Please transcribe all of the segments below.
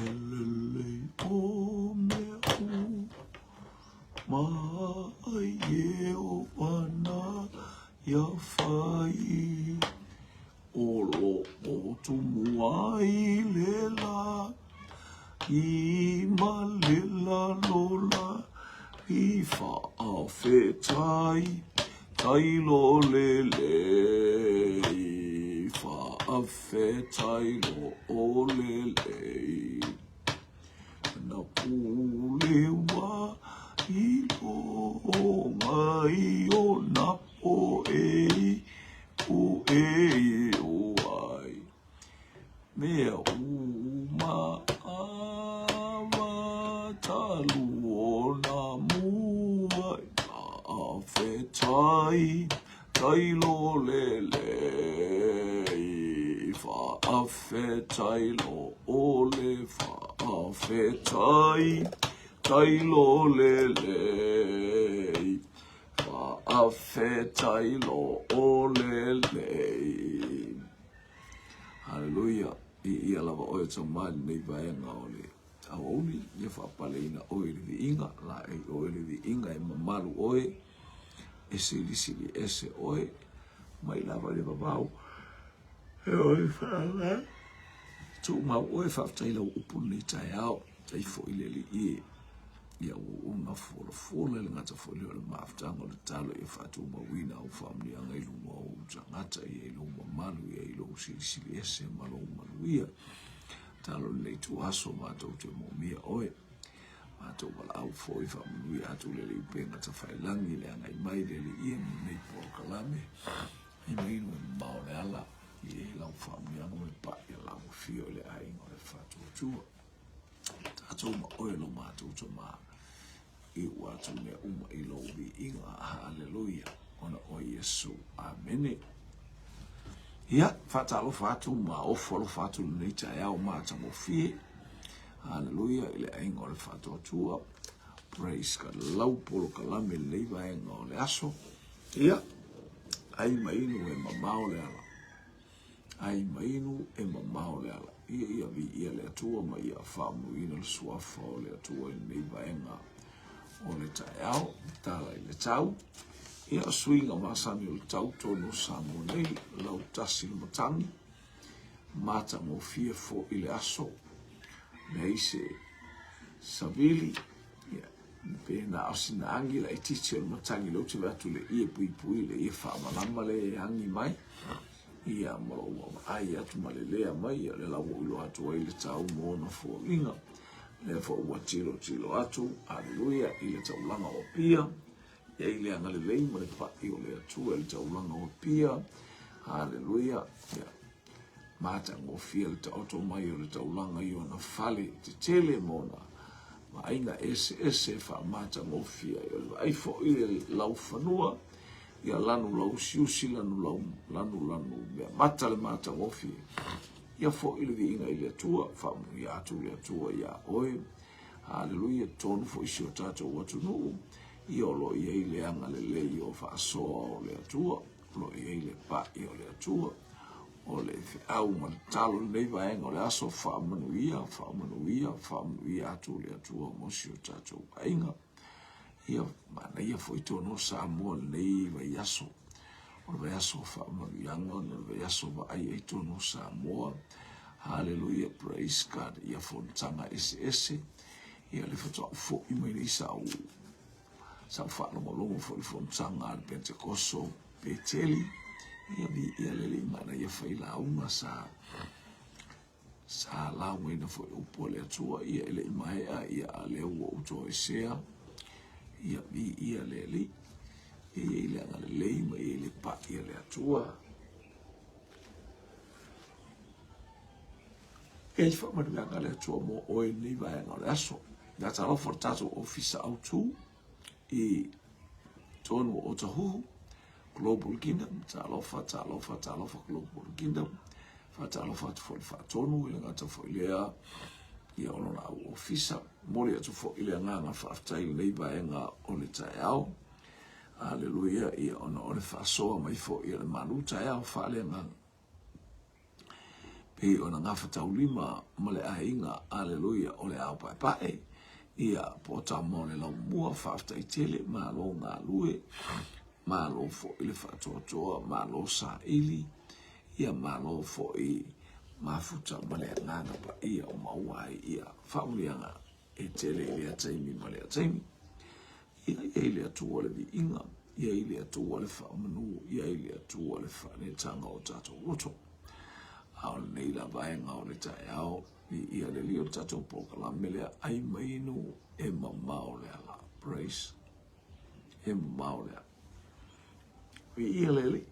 E lelei o mea uma a Iēhova nā ia fai. O lo o tumu ai le lā i ma le lalo la i faafetai tai lo le le i faafetai lo o le le na pule ua i loga i o na po e i ku e i o ai Mea uma ava talu ona mua i faafetai tai lo lele i faafetai lo ole faafetai tai lo lele i faafetai lo ole lei. Haleluia! Viia lava oe Tama i lenei vaega o le aoauli, ia faapaleina oe i le viiga, laei oe i le viiga e mamalu oe, e silisili ese oe, mai lava i le vavau, e oe faavae. Tumau oe, faafetai i lau upu i lenei taeao, faafetai foi le Alii e. Ia ua una folafola i le gata foi lea o le mafutaga o le talo ia faatumauina au faamanuiaga i luga o ou tagata, ia i lou mamalu, ia i lou silisili ese ma lou manuia. Talo lenei ituaso matou te moomia oe. Matou valaau foi faamanuia atu le Alii upega tafailagi le agai mai le Alii ia ma lenei polokalame. Ai mai inu e mamao le ala i lau faamanuiaga ma le pai a lau afio i le aiga o le Faatuatua. Tatou ma oe lo matou Tama, i ua atu mea uma i lou viiga. Haleluia. Ona o Iesu. Amene. Ia, faatalofa atu ma ofo alofa atu lenei taeao matagofie. Haleluia i le aiga o le Faatuatua. Praise God. Lau polokalame lenei vaega o le aso. Ia, ai ma inu e mamao le ala. Ai ma inu e mamao le ala. Ia ia viia le Atua ma ia faamanuiina le suafa o le Atua i lenei vaega o le taeao, tala i le tau. Ia, suiga masani o le tau tonu o Samoa nei, lautasi le matagi, matagofie foi le aso, leai se savili, ia, pe na o sina agi laitiiti o le matagi lea ou te vaai atu i le ie puipui, le ie faamalama lea e agi mai. Ia, ma lou vaavaai atu ma le lea mai, ia o lea la ua ou iloa atu ai le tau ma ona foliga. Lea foi ua tilotilo atu, aleluia, i le taulaga o Apia, e i ai le agalelei ma le pai o le Atua i le taulaga o Apia, aleluia, ia, matagofie le taoto mai o le taulaga i ona fale tetele ma ona vaaiga eseese e faamatagofie ai. O le vaai foi i le laufanua, Ia lanu lauusiusi, lanu lau, lanu lanu mea mata le matagofie. Ia foi le viiga i le Atua, faamanuia atu le Atua iā oe. Haleluia, tonu foi si o tatou atunuu, ia o lo o i ai le agalelei o faasoa o le Atua, o lo o i ai le pa'i o le Atua, o le feau ma le talo i lenei vaega o le aso, faamanuia, faamanuia, faamanuia atu le Atua mo si o tatou aiga. Ia, manaia foi tonu o Samoa lenei vaiaso. O le vaiaso o faamanuiaga ona o le vaiaso vaai ai tonu o Samoa. Hallelujah, praise God. Ia fonotaga eseese. Ia le faatoa ou foi mai nei sa ou sa ou faalogologo foi i le fonotaga a le Pentekoso Peteli. Ia viia le Alii manaia fai lauga sa Sa laugaina foi upu a le Atua, ia e le i maea, ia a lea ua ou toesea, ia viia le Alii. Ia i ai le agalelei ma ia i le pai a le Atua. E i faamanuiaga a le Atua mo oe i lenei vaega o le aso. Ia talofa le tatou ofisa autu i tonu o Otahuhu, Global Kingdom, talofa, talofa, talofa Global Kingdom. Faatalofa atu foi i le faatonu, e le gata foi lea, ia o lona au ofisa. Momoli atu foi le agaga faafetai i lenei vaega o le taeao. Aleluia, ia ona o le faasoa mai foi a le malu taeao faaleagaga. Pei ona gafataulima ma le aiga, aleluia, o le ao paepae, ia, po o tama o le laumua, faafetai tele, malo galue, malo foi le faatoatoa, malo saili, ia, malo foi mafuta ma le agaga paia o maua ai ia faamanuiaga e tele i lea taimi ma lea taimi. Ia i ai le Atua le viiga, ia i le Atua le faamanu, ia i le Atua le faaneetaga o tatou loto. A o lenei la vaega o le taeao, viia le Alii o le tatou polokalame lea, ai ma inu e mamao le ala. Praise. E mamao le ala. Viia le Alii.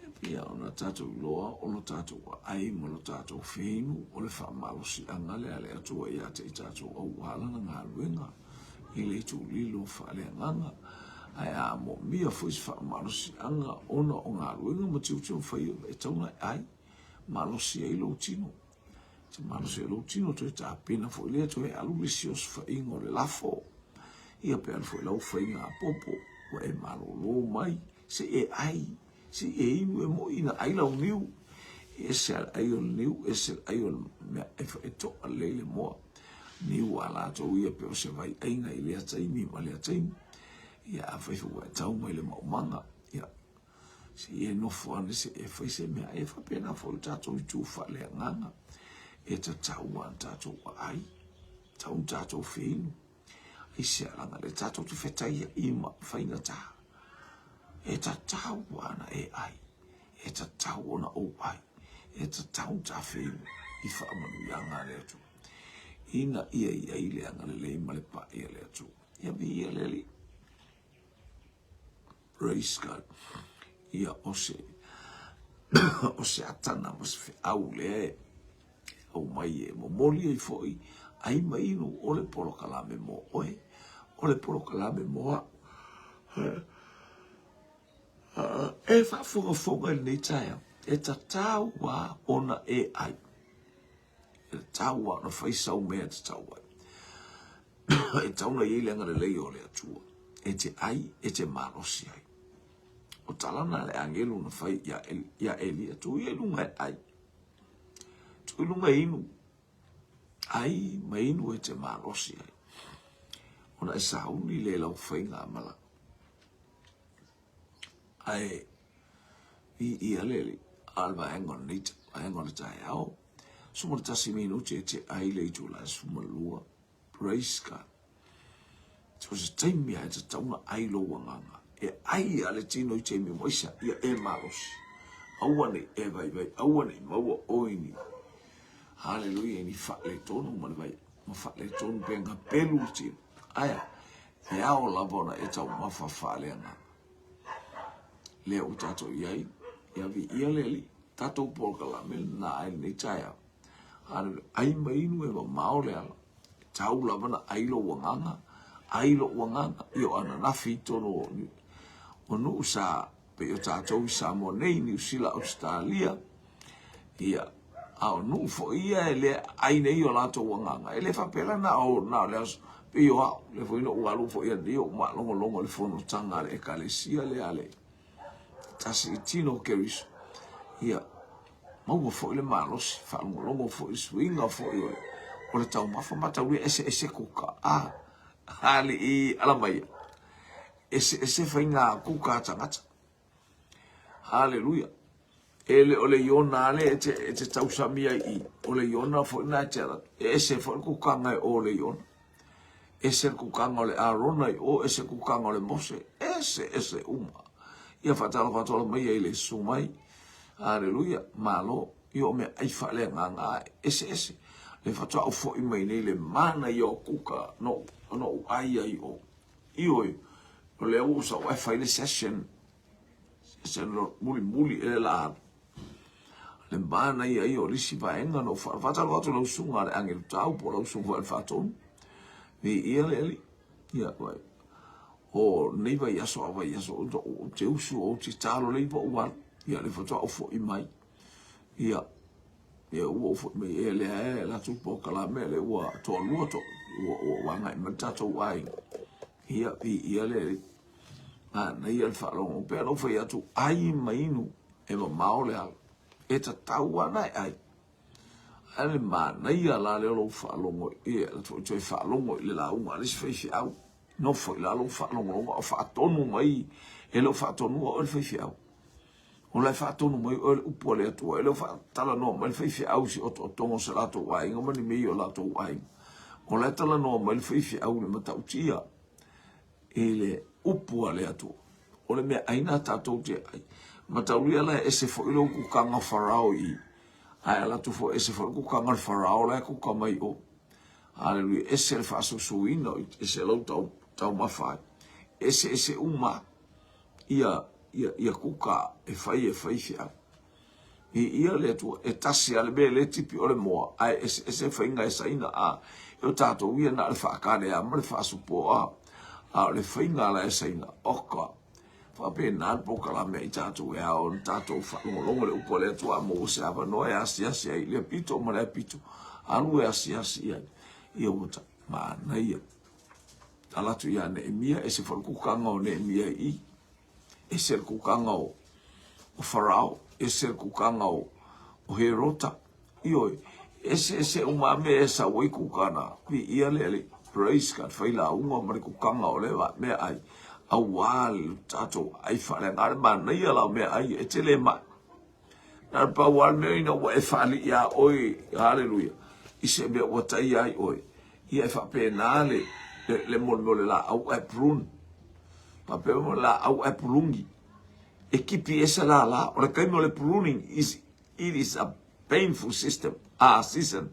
E pei ona tatou iloa o lo tatou aai ma lo tatou feinu o le faamalosiaga lea a le Atua ia te i tatou aua lana galuega i le itulilo faaleagaga. Ae a moomia foi se faamalosiaga ona o galuega ma tiute ma fai e tatau ona e ai, malosi ai lou tino. Te malosi ai lou tino, toe tapena foi lea, toe alu le isi osofaiga o le lafo. Ia pe alu foi lau faiga apopo, ua e malolo mai, se i e ai, se i e inu e moi ina ai lau niu. E ese a le ai o le niu, ese le ai o le mea ai foi e toa lelei le moa. Niu a latou ia pe o se vai aiga i lea taimi ma lea taimi. Ia afai foi ua e tau mai le maumaga, ia se i e nofo ane se e fai se mea. E faapena foi le tatou itu faaleagaga. E tatau lava ona tatou aai, tatau ona tatou feinu. Aisea leaga le tatou te fetaiai ma faigata. E tatau ana e ai, e tatau ona ou ai, e tatau ona tafeinu i faamanuiaga a le Atua. Ina ia i ai le agalelei ma le pai a le Atua. Ia viia le Alii. Praise God. Ia o se o se atana ma se feau lea e aumai e momoli ai foi ai ma inu o le polokalame mo oe, o le polokalame mo au. E faafogafoga i lenei taeao, e tatau lava ona e ai. E tatau lava ona fai sau mea e tatau ai. E tatau ona i ai le agalelei o le Atua e te ai, e te malosi ai. O tala na a le agelu na fai ia Elia, tuu ia i luga e ai, tuu i luga e inu, ai ma inu e te malosi ai. Ona e sauni lea i lau faigamalaga. Ae viia le Alii, a o le vaega o lenei vaega o le taeao, 11 minute e te ai le itula e 12. Praise God. So se taimi lava e tatau ona ai lou agaga. E ai lava le tino i taimi uma aisa, ia e malosi. Aua ne i e vaivai, aua ne i maua oe ni Haleluia i ni faaletonu ma le vai, ma faaletonu pe gapelu le tino. Ae a? E ao lava ona e taumafa faaleagaga. Lea ua tatou i ai, ia viia le Alii, tatou polokalame lena ai lenei taeao. Haleluia. Ai ma inu e mamao le ala. E tau lava na ai lou agaga, ai lou agaga, ia o ananafi i totonu o, o nuu sa pei o tatou i Samoa nei, Niu Sila, Ausetalia, ia, a o nuu foi ia e le ai nei o latou agaga. E le faapea la na o, na o le aso, pei o au, lea foi na ou alu foi anei ou maalogologo i le fonotaga a le Ekalesia lea a le tasi i tino o Keriso. Ia, maua foi le malosi, faalogologo foi i suiga foi o le, o le taumafa mataulia eseese kuka. A, alii ala maia. Eseese faiga kuka a tagata. Haleluia. E le o le Iona ale e te, e te tausami ai i, o le Iona foi na e te ala. E ese foi le kukaga e o le Iona. Ese le kukaga o le Arona i o, ese le kukaga o le Mose. Ese, ese uma. Ia faatalofa atu ala mai ai le susu mai. Haleluia. Malo. Ia o mea ai faaleagaga e ese ese. Le faatoa ou foi mai nei le mana ia o kuka no, no u ai ai o. Ioe, o lea ua ou sau ae fai le session, session lo mulimuli ea le la alu. Le manaia ia o le isi vaega na ou faatalofa atu i lau susuga a le Agelu Tau po o lau susuga foi a le Faatonu. Viia le Alii. Ia, vai. O nei vaiaso a vaiaso, ou te usu, ou te talo lei pa ou alu. Ia, le faatoa ou foi mai. Ia, ia ua ou foi mai e lea e latou polokalame lea ua toalua to ua ua agai mai le tatou aiga. Ia, viia le Alii. Manaia le faalogo. Pei ona ou fai atu, ai ma inu e mamao le ala. E tatau lava ona e ai. Ae le manaia la lea o lou faalogo i e toe faalogo i le lauga a le isi faifeau. Nofo i lalo faalogologo a o faatonu mai, e le o faatonua oe le faifeau. O la e faatonu mai oe le upu a le Atua, e le o faatalanoa mai le faifeau i se otootoga o se latou aiga ma ni mea i o latou aiga. O la e talanoa mai le faifeau i le matautia i le upu a le Atua. O le meaai na tatou te ai. Mataulia la e ese foi lou kukaga o Farao i i, ae alu atu foi ese foi le kukaga o le Farao la e kuka mai o. Haleluia, ese le faasusuina, ese lou tau, taumafa ai. Ese ese uma ia, ia, ia kuka e fai e faifeau. I ia le Atua, e tasi a le mea le tipi o le moa, ae ese ese faiga e saina a. E o tātou ia na le whaakare a ma le whaasupo a. A o le faiga la e saina, oka. Faapena le polokalame a i tatou e ao ona tatou faalogologo i le upu a le Atua a maua se avanoa e asiasi ai i lea pito ma lea pito, alu e asiasi i ai. Ia ua ta manaia. Tala atu ia Neemia, ese foi le kukaga o Neemia i i. Ese le kukaga o, o Farao, ese le kukaga o, o Herota. Ioe, eseese uma lava mea e sau ai kukana, viia le Alii. Praise God, fai lauga ma le kukaga o le meaai, aua le tatou ai faaleaga. A o le manaia la o meaai e te le mai. Na o le pau lava le mea ina ua e faalii ia oe, haleluia, i se mea ua taia ai oe, ia e faapena le, le, le mo le laau ae prune. Faapea mo le laau ae pulungi. E kipi ese lala, o le taimi o le pruning is It is a painful system, ah, season.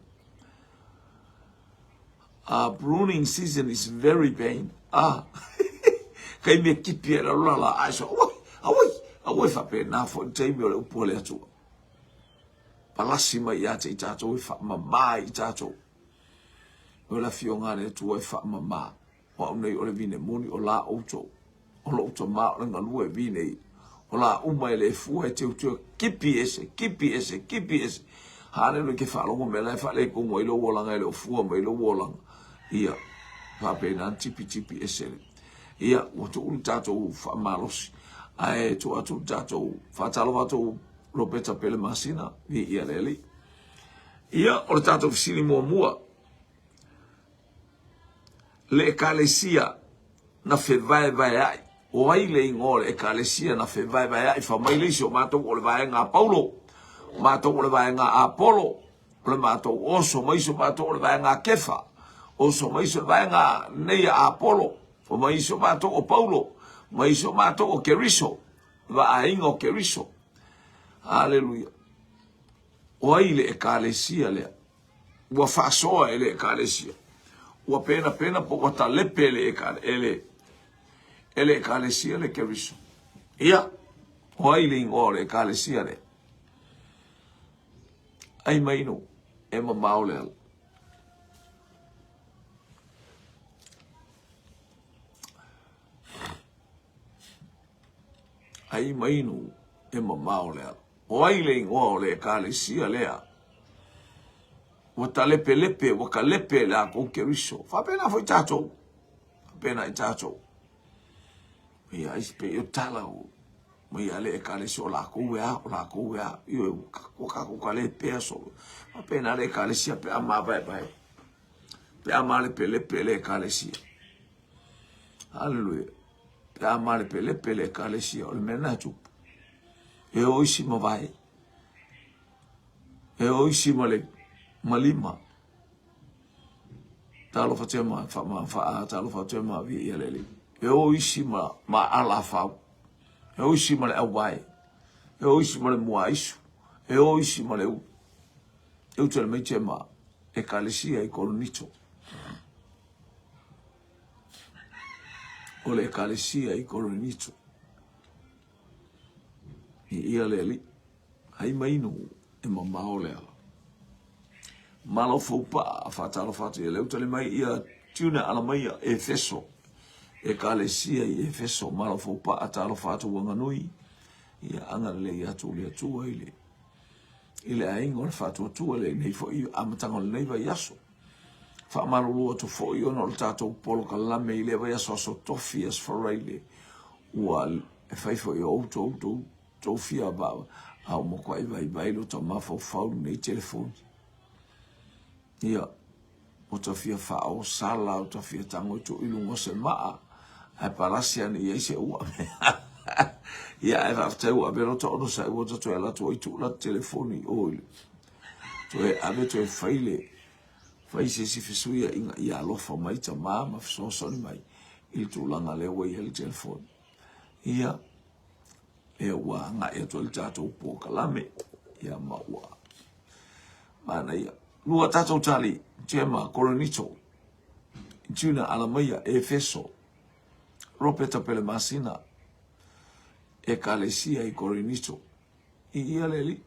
Pruning season is very pain. Ah, kai mea kipi e lalo la ai so, awai, awai, awai whapena fo i taimi o le upu a le Atua. Palasi mai ia te i tātou e whaamamā i tātou. O le afioga a le Atua e whaamamā. O au nei o le vine moni o la outou. O lou tama o le galue vine i. O la uma e le fua e teuteu kipi ese, kipi ese, kipi ese. Haleluia ke faalogo mea la e faaletonu ai lou olaga e le o fua mai lou olaga. Ia, faapena tipitipi ese le. Ia, ua tuu le tatou faamalosi. Ae tuu atu le tatou faatalofa atu Ropeta Pele Masina, viia le Alii. Ia, o le tatou fesili muamua. Le Ekalesia na fevaevaea'i. O ai le igoa o le Ekalesia na fevaevaea'i? Fai mai le isi, o matou o le vaega a Paulo, o matou o le vaega a Apolo, o le matou oso mai isi o matou o le vaega a Kefa, oso mai isi o le vaega nei a Apolo, fai mai isi o matou o Paulo, mai isi o matou o Keriso, le vaaiga o Keriso. Aleluia. O ai le Ekalesia lea? Ua faasoa e le Ekalesia. Ua penapena po ua talepe e le, e le, e le Ekalesia le Keriso. Ia, o ai le igoa o le Ekalesia lea? Ai mai nu, e mamao le ala. Ai mai nu, e mamao le ala. O ai le igoa o le Ekalesia lea? Ua talepelepe, ua kalepe le akou Keriso. Faapena foi tatou. Faapena i tatou. Ia, ai pe o tala o mai a le Ekalesia o lakou e a, o lakou e a. Ioe, ua kakou kalepea solo. Faapena le Ekalesia pe a mavaevae. Pe a malepelepe le Ekalesia. Haleluia. Pe a malepelepe le Ekalesia, o le mea lena e tupu. E o isi ma vae. E o isi ma le ma lima. Talofa atu ma fa ma fa talofa atu ma vi ia le E o isi ma ma ala fau. E o isi ma le auvae. E o isi ma le muaisu. E o isi ma le u. E utu le mai te ma Ekalesia i Korinito. O le Ekalesia i Korinito. I ia le Alii, ai mai nu e mamao le ala. Malo foupa'a a faatalofa atu ia le uta le mai ia Tiuna Alamaia Efeso, Ekalesia i Efeso, malo foupa'a talofa atu uaganui, ia agalelei atu le Atua i le i le aiga o le faatuatua i lenei foi amataga o lenei vaiaso. Faamalulu atu foi ona o le tatou polokalame i lea vaiaso aso tofi, aso Faraile, ua e fai foi o outou tou fia A ua matuai vaivai lota mafaufau i lenei telefoni. Ia, ua ta fia faaosala, ua ta fia tago i tuu i luga o se maa, ae palasi ane i ai se ua. Ia, ae faafetai ua ave lota onosai, ua ta toe alu atu ai tuu lata telefoni i o i le toe ave toe fai le fai se isi fesuiaiga ia alofa mai tama ma fesoasoani mai i le tulaga lea ua i ai le telefoni. Ia, lea ua agai atu ai le tatou polokalame, ia ma ua manaia. Lua tatou tali, Gema, Korinito, Juna, Alamaia, Efeso, Ropeta Pelemasina, Ekalesia i Korinito. I ia le alii.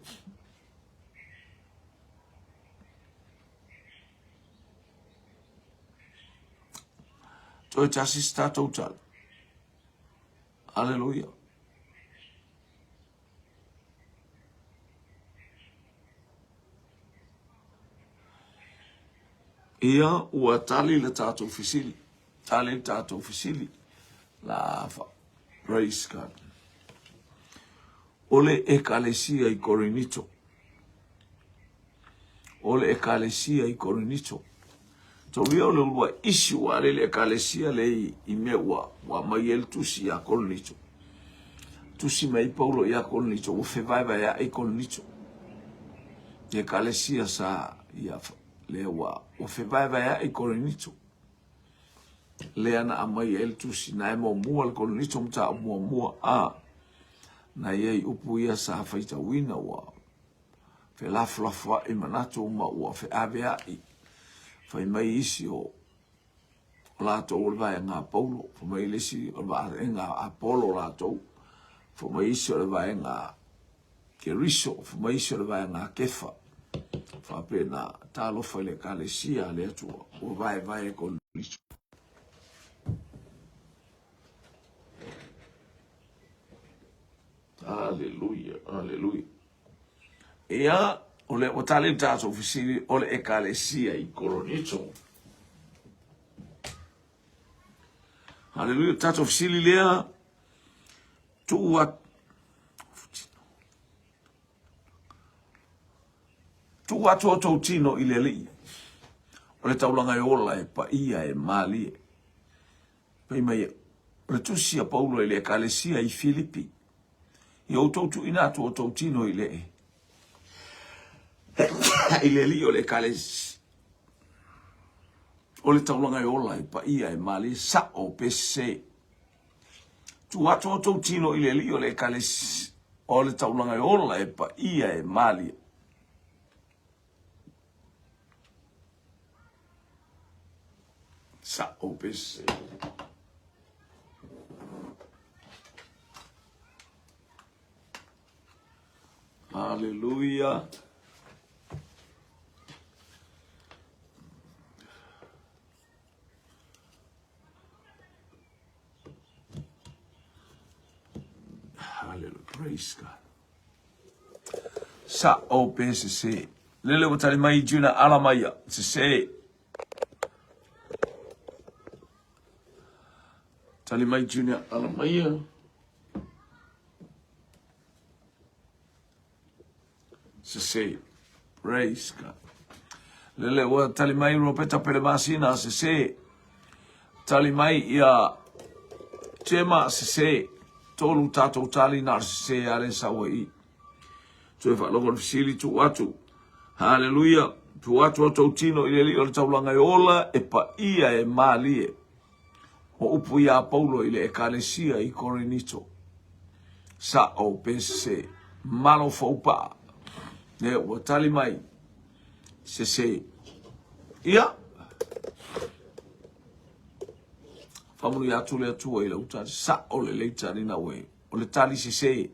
Toe tasi se tatou tali. Aleluia. Ia, ua tali le tatou fesili. Tali le tatou fesili. La, praise God. O le ekalesia i Korinito. O le ekalesia i Korinito. Taulia o le ulua isi ua ale le ekalesia le i mea ua, ua mai ai le tusi ia Korinito. Tusi mai Paulo ia Korinito, ua fevaevaeaʻi Korinito. Le ekalesia sa ia lea ua, ua fevaevaeaʻi Korinito. Lea na aumai ai le tusi, na e muamua le Korinito mataupu muamua a na i ai upu ia sa faitauina ua felafolafoai manatu ma ua feaveai. Fai mai isi o latou o le vaega a Paulo, fai mai le isi o le vaega a Apolo latou, fai mai isi o le vaega a Keriso, fai mai isi o le vaega a Kefa. Faapena, talofa i le Ekalesia a le Atua ua vaevae e Korinito. Aleluia, aleluia. Ia, o le ua tali le tatou fesili o le Ekalesia i Korinito. Aleluia, tatou fesili lea, tuu atu, tuu atu outou tino i le Alii, o le taulaga e ola e paia e malie. Fai mai, o le tusi a Paulo i le Ekalesia i Filipi, Ia outou tuuina atu outou tino i le i le alii o le Ekalesia. O le taulaga e ola e paia e malie sa'o pe sese. Tuu atu outou tino i le alii o le Ekalesia. O le taulaga e ola e paia e malie. Sa'o pe sese. Aleluia. Hallelujah. Praise God. Sa'o pe sese. Lele ua tali mai Juna ala maia. Sese. Tali mai Junior ala maia. Sese. Praise God. Lele ua tali mai Ropeta Pelemasina sese. Tali mai ia Jema sese. Tolu tatou tali na o le sese ale sau ai. Toe faalogo le fesili tuu atu. Haleluia. Tuu atu outou tino i le Alii o le taulaga e ola, e paia, e malie. O upu ia Paulo i le Ekalesia i Korinito. Sa'o pe sese. Malo foupa'a. Lea ua tali mai. Sese. Ia. Faamanuia atu le Atua i lau tali. Sa'o lelei tali na ue. O le tali sese.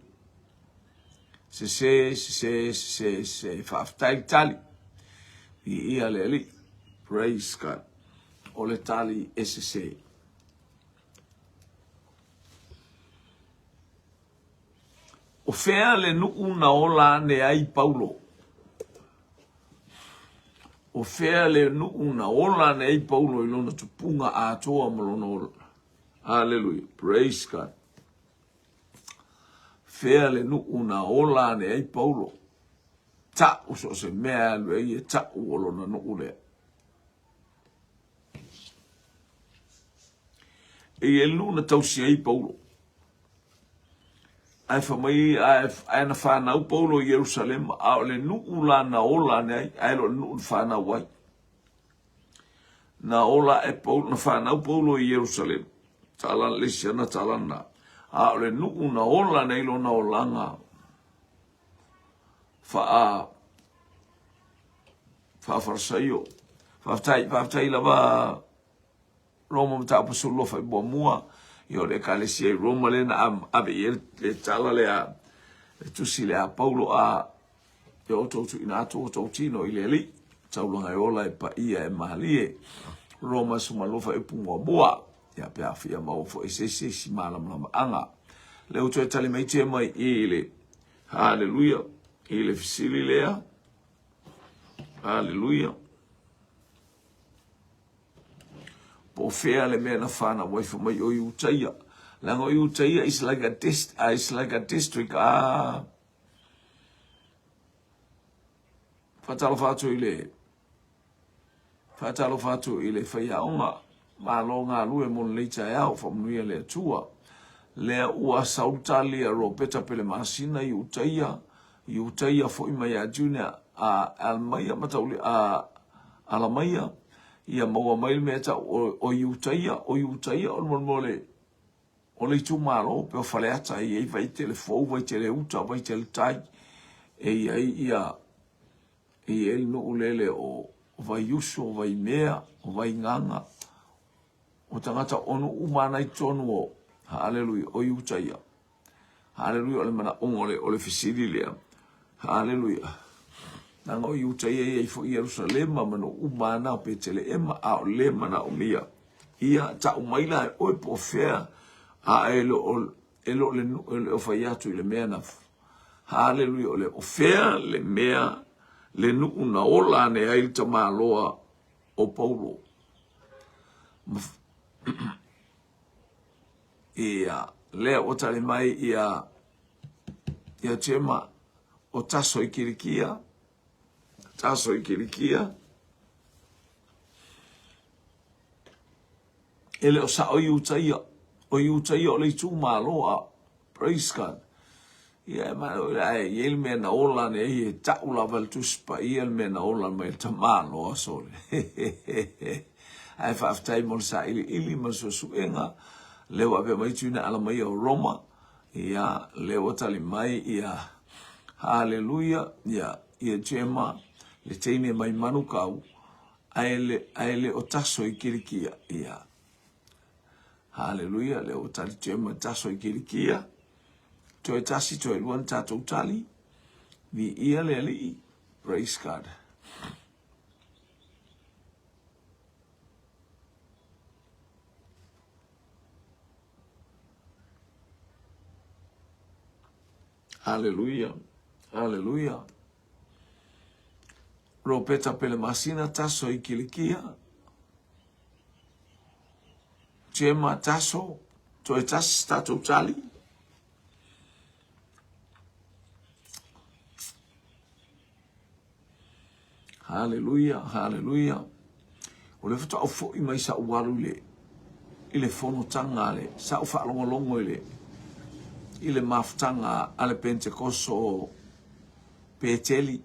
Sese, sese, sese, sese. Faafetai le tali. Viia le Alii. Praise God. O le tali e sese. O fea le nuu na ola ane ai Paulo? O fea le nuu na ola ane ai Paulo i lona tupuga atoa ma lona ola? Hallelujah. Praise God. Fea le nuu na ola ane ai Paulo. Ta'u so o se mea e alu ai e ta'u o lona nuu lea. E i ai le nuu na tausi ai Paulo. Ae fai mai, ae na fanau Paulo i Ierusalema, a o le nuu la na ola ane ai, ae le o le nuu na fanau ai. Na ola ae Paulo, na fanau Paulo i Ierusalema. Tala le isi ana tala na. A o le nuu na ola ane ai lona olaga faa faa-Farisaio. Faafetai, faafetai lava Roma Mataupu 12 fai muamua, ia o le ekalesia i Roma lea na ave i ai le tala lea, le tusi lea a Paulo a ia outou tuuina atu outou tino i le Alii, taulaga e ola e paia e malie. Roma 12 fai upu muamua, ia pe a fia maua foi se isi isi malamalamaaga. Lea ua toe tali mai te mai i le Haleluia, i le fesili lea. Haleluia. Po o fea le mea na fanau ai fai mai o Iutaia. Leaga o Iutaia is like a, dist, is like a district. Ah, faatalofa atu i le faatalofa atu i le faiaoga malo galue mo lenei taeao faamanuia le Atua lea ua sautali a Ropeta Pelemasina i Utaia Iutaia foi mai ia June a Alamaia ma tauli a Alamaia ia maua mai le mea tau o, o Iutaia o Iutaia o le mo le o le itumalo pe o Faleata e i ai Vaitele Fou, Vaitele Uta, Vaitele Tai e i ai ia e i ai le nuu lele o Vaiuso, o Vaimea, o Vaigaga, o tagata o nuu uma ana i totonu o Haleluia, o Iutaia. Haleluia, o le manaoga o le, o le fesili lea. Haleluia. Leaga o Iutaia e i ai foi Ierusalema ma nuu uma ana o Peteleema, a o le manaomia. Ia, tau mai la e oe po o fea, a e le o, e le o le nuu, e le o fai atu i le mea na, haleluia, o le, o fea le mea, le nuu na ola ane ai le tamaloa o Paulo. Ia, lea ua tali mai ia, ia Jema, o Taso i Kilikia, Taso i Kilikia. E le o sao i uta ia, o i uta ia o le itumalo a, praise God. Ia e mai ae i ai le mea na ola nei e tau lava le Tusi Paia le mea na ola mai le tamaloa sole. Ae faafetai mo le sailiili ma le suesuega lea ua ave mai tuina ala mai o Roma. Ia lea ua tali mai ia haleluia ia ia Jema le teine mai Manukau ae le ae le o taso i Kilikia. Ia Haleluia, lea ua tali Jema taso i Kilikia. Toe tasi, toe lua na tatou tali. Viia le Alii. Praise God. Haleluia. Haleluia. Ropeta Pelemasina taso i Kilikia. Jema taso, toe tasi tatou tali. Haleluia, haleluia. O le faatoa ou foi mai sa ou alu i le, i le fonotaga a le, sa ou faalogologo i le, i le mafutaga a le Pentekoso o Peteli,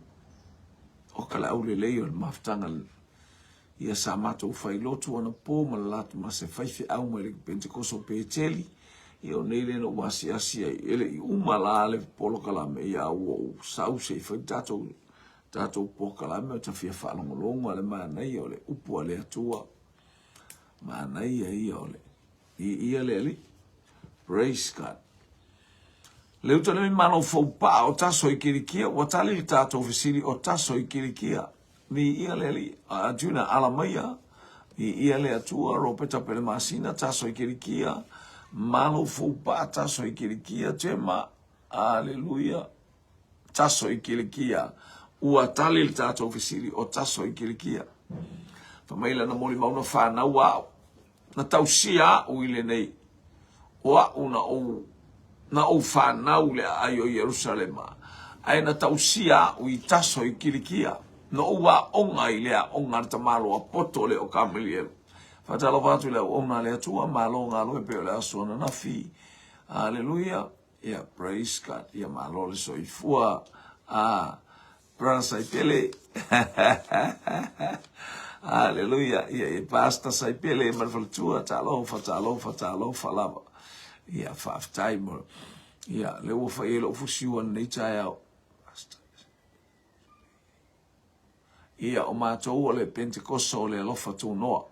o ka le aulelei o le mafutaga Ia sa matou fai lotu anapo ma le latou ma se faifeau mai le Pentekoso o Peteli. Ia o nei lea na ou asiasi ai, e le i uma la le polokalame, ia ua ou sau se i fai le tatou, tatou polokalame o ta fia faalogologo a le manaia o le upu a le Atua. Manaia ia o le, i ia le Alii. Praise God. Le uta nei malo fou paa o taso i Kilikia, ua tali le tatou fesili o taso i Kilikia. Viia le Alii, a Juna Alamaia, viia le Atua, Ropeta Pelemasina, taso i Kilikia, malo fou paa taso i Kilikia, Jema, aleluia, taso i Kilikia. Ua tali le tatou fesili o taso i Kilikia. Fai mai lana molimau na fanau au, na tausia au i lenei, o au na ou, Na ou fanau i le aai o Ierusalema, ae na tausia aʻu i Taso i Kilikia. Na ou aoga i le aoga a le tamaloa poto lea o Kamelielu. Faatalofa atu i le auauna a le Atua, malo galue pei o le aso ananafi. Aleluia. Ia, praise God. Ia, malo le soifua. Ah, Brother Saipele. Aleluia. Ia, ia, Pastor Saipele ma le faletua, talofa, talofa, talofa lava. Ia, faafetai mo. Ia, le ua fai ai lou fusiua lenei taeao. Ia, o matou o le Pentekoso o le alofa tunoa.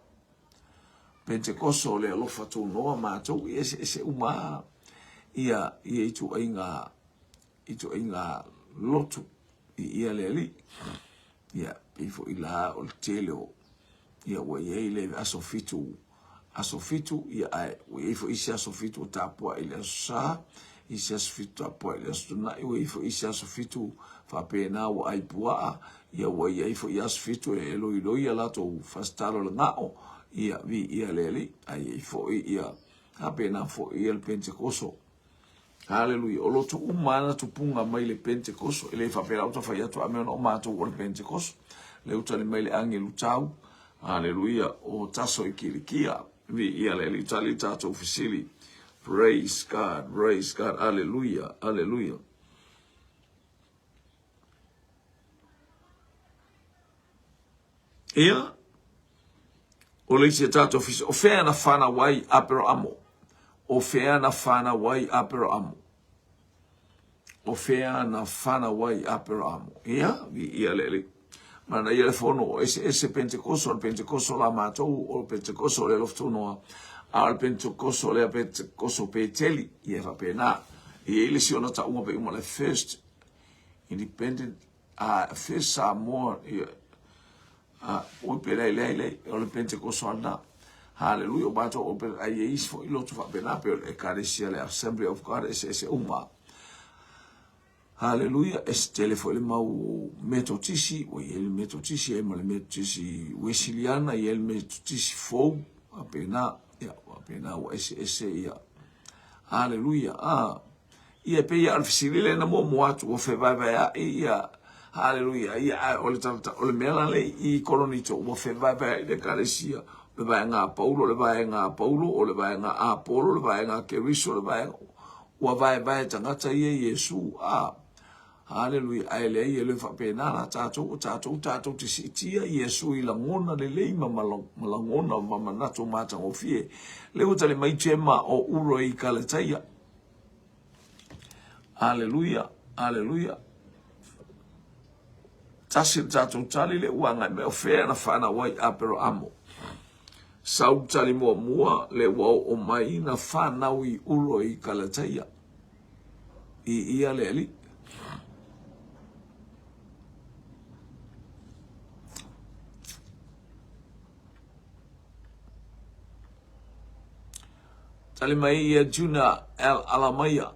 Pentekoso o le alofa tunoa matou, ia eseese uma ia, ia ituaiga, ituaiga lotu i ia le Alii. Ia, pei foi la o le tele o, ia ua i ai le aso fitu, aso fitu, ia ae ua i ai foi isi aso fitu ua tapuai i le aso Sa, isi aso fitu tapuai i le aso Toonai, ua i ai foi isi aso fitu faapena ua ai puaa, ia ua i ai foi aso fitu e loiloi a latou fasitalo le gao, ia viia le Alii, ae i ai foi ia faapena foi ia le Pentekoso. Haleluia. O lotu uma ana tupuga mai le Pentekoso. E le faapea lau tafai atu a mea ona o matou o le Pentekoso. Le uta le mai le agelu tau. Haleluia. O taso i Kilikia. Viia le Alii tali tatou fesili. Praise God. Praise God. Haleluia. Haleluia. Ia, o le isi a tatou fesili, o fea na fanau ai Aperahamo? O fea na fanau ai Aperahamo? O fea na fanau ai Aperahamo? Ia, viia le Alii. Manaia le fono o eseese Pentekoso, o le Pentekoso la matou, o le Pentekoso o le alofa tunoa, a o le Pentekoso lea Pentekoso Peteli, ia e faapena. E i ai le isi ona tauga pe uma le First Independent a First Samoa, ia, a, oi pe lei lei lei, o le Pentekoso ana. Haleluia, o matou o pe, ai e isi foi lotu faapena, pe o le Ekalesia le Assembly of God, eseese uma. Haleluia, ese tele foi le mau Metotisi, ua i ai le Metotisi, ai ma le Metotisi Wesiliana, i ai le Metotisi fou, faapena, ia, faapena ua eseese ia. Haleluia, a. Ia e pei lava o le fesili lea na muamua atu ua fevaevaea'i ia, haleluia, ia ae o le tagata, o le mea la lea i Koronito ua fevaevaea'i le Ekalesia, o le vaega a Paulo, o le vaega a Paulo, o le vaega a Apolo, o le vaega a Keriso, o le vaega, ua vaevae tagata ia i Iesu, a, haleluia, ae leai e le faapena la tatou, o tatou tatou te siitia Iesu i lagona lelei ma ma lagona ma manatu matagofie. Lea ua tali mai Gema o Uro i Kalataia. Aleluia, aleluia. Tasi le tatou tali le ua agai mai o fea na fanau ai Aperahamo. Sau tali muamua le ua oo mai na fanau i Uro i Kalataia. I ia le Alii. Tali mai ia Juna L. Alamaia,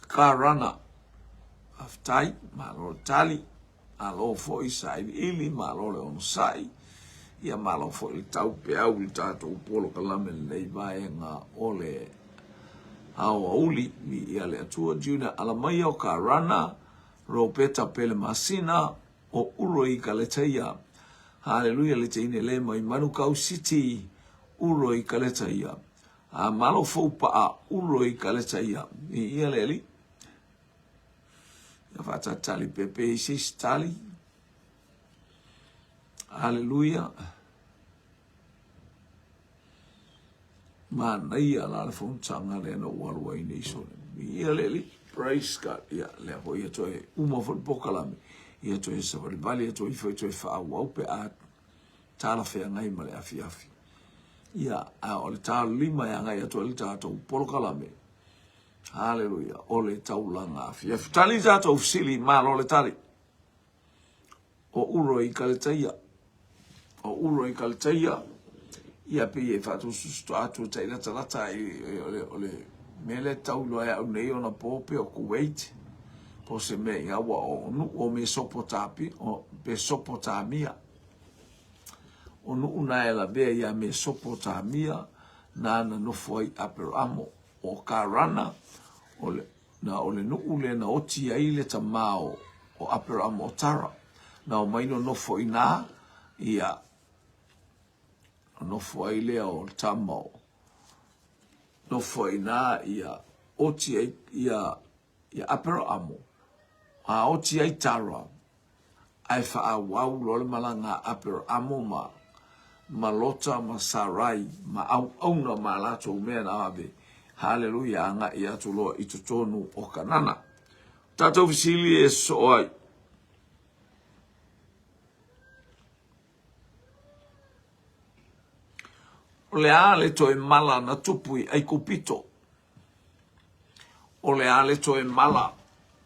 Ka Rana, Faafetai, malo le tali, malo foi sailiili, malo le onosai, ia malo foi le taupeau i le tatou polokalame lenei vaega o le aoauli. Viia le Atua. Juna Alamaia o Ka Rana, Ropeta Pelemasina, O Uro i Kaletaia. Haleluia le teine le mai Manukau City Uro i Kaletaia. A malo fou paa Uro i Kaletaia. I ia le ali. Ia whaatatali pepe i se isi tali. Haleluia. Manaia la le fonotaga lea na ou alu ai nei sole. Ia le Alii, praise God. Ia, lea foi ia toe uma foi le polokalame. Ia toe savalivali atu ai foi toe faaauau pe a talafeagai ma le afiafi. Ia, a o le talolima e agai atu ai le tatou polokalame. Haleluia, o le taulaga afiafi. Tali tatou fesili, malo le tali. O Uro i Kaletaia. O Uro i Kaletaia, ia pei e faatususu atu e tailatalata i, o le, o le mea lea tau iloa e au nei ona po pe o Kuwait, po o se mea i aua o nuu o Mesopotamia, o Mesopotamia. O nuu na e lavea ia Mesopotamia, nāna nofo ai Aperamo. O Karana, O le, na o le nuu lea na oti ai le tamā o, o Aperamo o Tara. Na omai nonofo i ina, ia, nonofo ai lea o le tama o, nofo ai ina, ia, oti ai, ia, ia Aperamo, a oti ai Tara, ae faaauau loa le malaga a Aperamo ma, ma Lota ma Sarai ma auauna ma a latou mea na ave, haleluia, agai atu loa i totonu o Kanana. Tatou fesili e sosoo ai. O le a le toe mala na tupu i Aikupito? O le a le toe mala,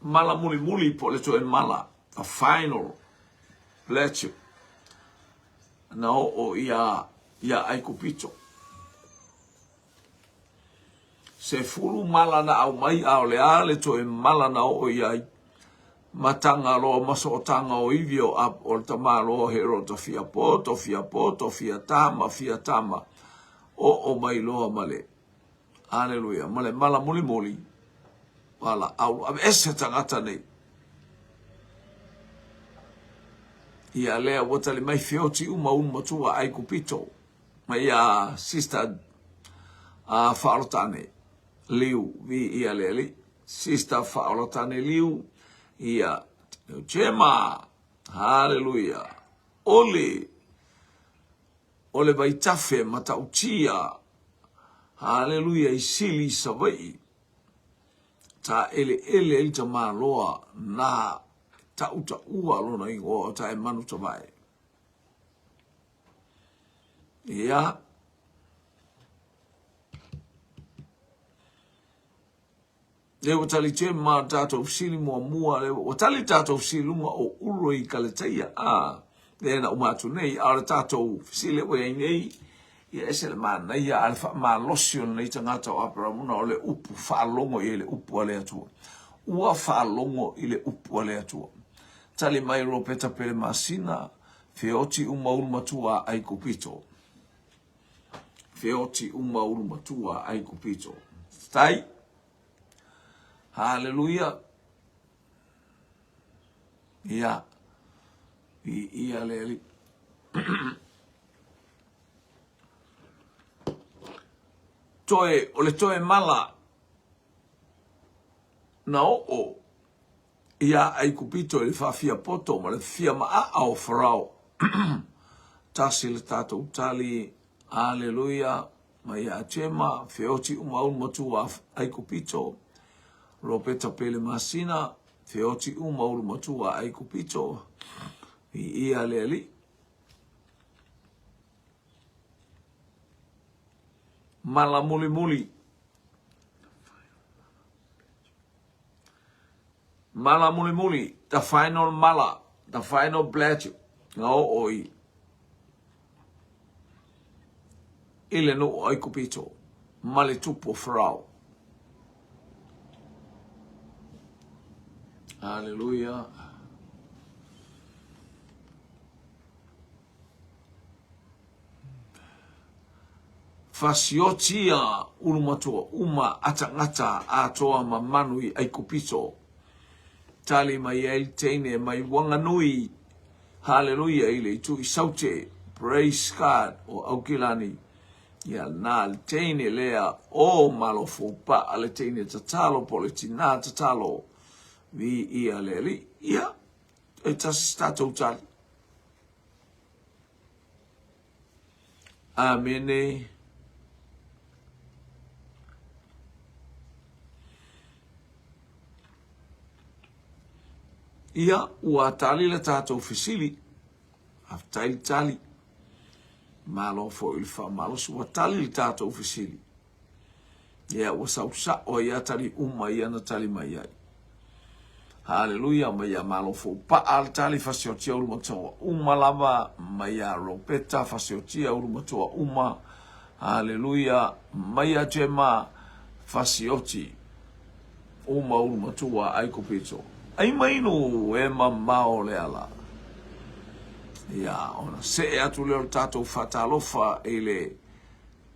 mala mulimuli po o le toe mala, the final plague na oo iā, iā Aikupito. 10 mala na aumai a o le a le toe mala na oo i ai? Mataga loa ma sootaga o ivi o ap o le tamaloa o Herota fia poto, fia poto, fia tama, fia tama, oo mai loa ma le Aleluia, ma le mala mulimuli, valaau, aveese tagata nei. Ia lea ua tali mai feoti uma ulu matua Aikupito, ma ia sister a Faaolotane Liu, vi ia le alii, sister Faaolotane Liu, ia Jema, haleluia, Oli, o le vaitafe matautia, haleluia, i sili i Savaii, taeleele ai le tamaloa na tautaua lona igoa o Taemanu Tavae. Ia. Lea ua tali te ma tatou fesili muamua, lea ua tali tatou fesili luga o Uro i Kaleteia, a, lea na uma atu nei, a o le tatou fesili ua i ai nei, ia ese le manaia a le faamalosi o lenei tagata o Aperahama ona o le upu faalogo i ai le upu a le Atua. Ua faalogo i le upu a le Atua. Tali mai Ropeta Pelemasina, Feoti uma ulu matua a Aikupito. Feoti uma ulu matua a Aikupito. Tai. Haleluia. Ia. I ia le ali. Toe, o le toe mala na oo iā Aikupito i le faafiapoto ma le fiamaaa o Farao. Tasi le tatou tali, Aleluia, mai ia Jema, feoti uma ulu matua Aikupito, Ropeta Pele Masina, feoti uma ulu matua Aikupito, viia le Alii. Mala mulimuli. Mala mulimuli, the final mala, the final pledge, na oo i i le nuu o Aikupito ma le tupu o Farao. Hallelujah. Fasiotia ulumatua uma a tagata atoa ma manu i Aikupito. Tali mai ai le teine mai Wanganui, haleluia i le itu i Saute, praise God, o Aukilani. Ia na le teine lea o Malofoupa'a le teine tatalo po o le tinā tatalo, viia le Alii. Ia, e tasi se tatou tali. Amene. Ia, ua tali le tatou fesili. Faafetai le tali. Malo foi i le faamalosi. Ua tali le tatou fesili. Ia, ua sau sao ai a tali uma ia na tali mai ai. Haleluia, mai ia Malo Foupaa le tali fasiotia ulu matua uma lava, mai ia Ropeta fasiotia ulu matua uma, haleluia, mai ia Jema fasioti uma ulu matua Aikupito. Ai mainu e mamao le ala. Ia, ona see atu lea o le tatou faatalofa i le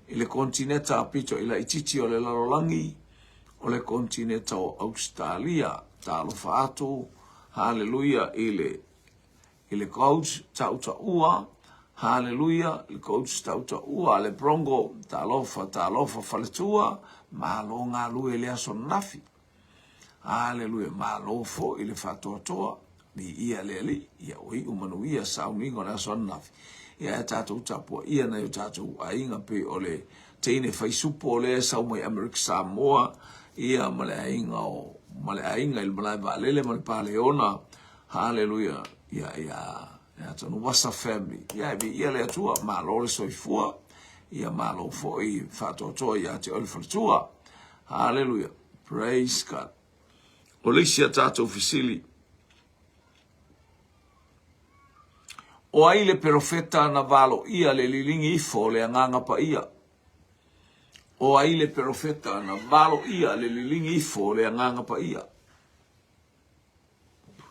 i le konetineta pito i laitiiti o le lalolagi. o le konetineta o Ausetalia. Talofa atu, haleluia, i le i le coach tautaua, haleluia, le coach tautaua a le Bronco, talofa, talofa faletua, malo galue i le aso ananafi. Haleluia, malo foi le faatoatoa, viia le Alii, ia ua iu manuia sauniga o le aso ananafi. Ia e tatou tapuaia nai o tatou aiga pei o le teine faisupo lea e sau mai Amerika Samoa, ia ma le aiga o ma le aiga i le malae vaalele ma le Paleona, Haleluia, ia ia ia Tanuvasa family, ia e viia le Atua, malo le soifua, ia malo foi faatoatoa ia te oe le faletua. Haleluia, praise God. O le isi a tatou fesili, o ai le perofeta na valoia le liligi ifo o le Agaga Paia? O ai le perofeta na valoia le liligi ifo o le Agaga Paia?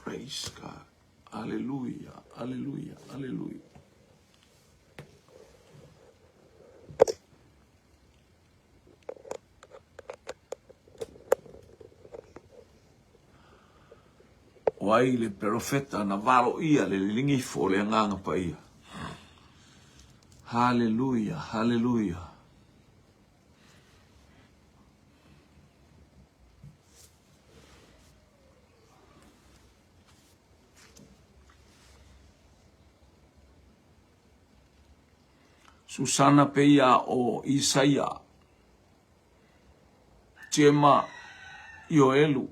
Praise God. Aleluia, aleluia, aleluia. O ai le perofeta na valoia le liligifo o le Agaga Paia. Haleluia, haleluia. Susana peia o Isaia, Jema Ioelu.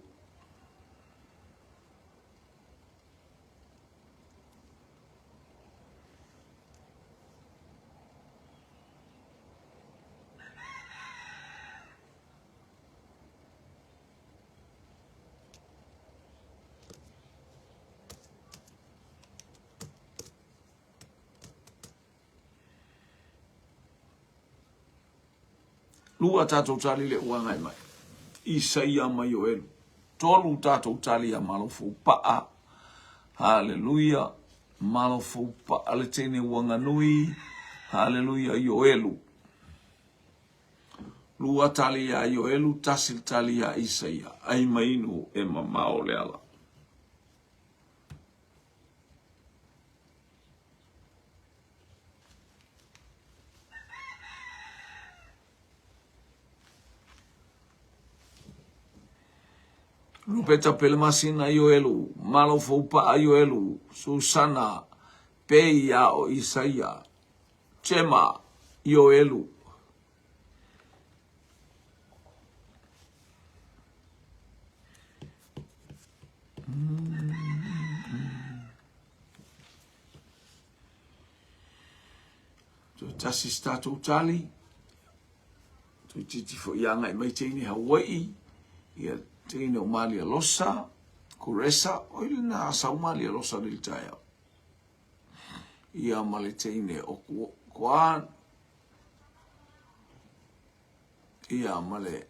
Lua tatou tali le ua agai mai. Isaia ma Ioelu. Tolu tatou tali ia Malofoupa'a. Haleluia. Malofoupa'a le teine uaganui. Haleluia Ioelu. Lua tali iā Ioelu, tasi le tali iā Isaia, ai ma inu e mamao le ala. Lupeta Pelemasina Ioelu, Malo Foupa'a Ioelu, Susana Peia o Isaia, Chema Ioelu. Toe tasi se tatou tali. Toe titi foi ia agai mai teine Hawaii, ia teine o Malia Losa, Kuresa, oi lena sau Malia Losa nei le taeao. Ia ma le teine o Kuan, ia ma le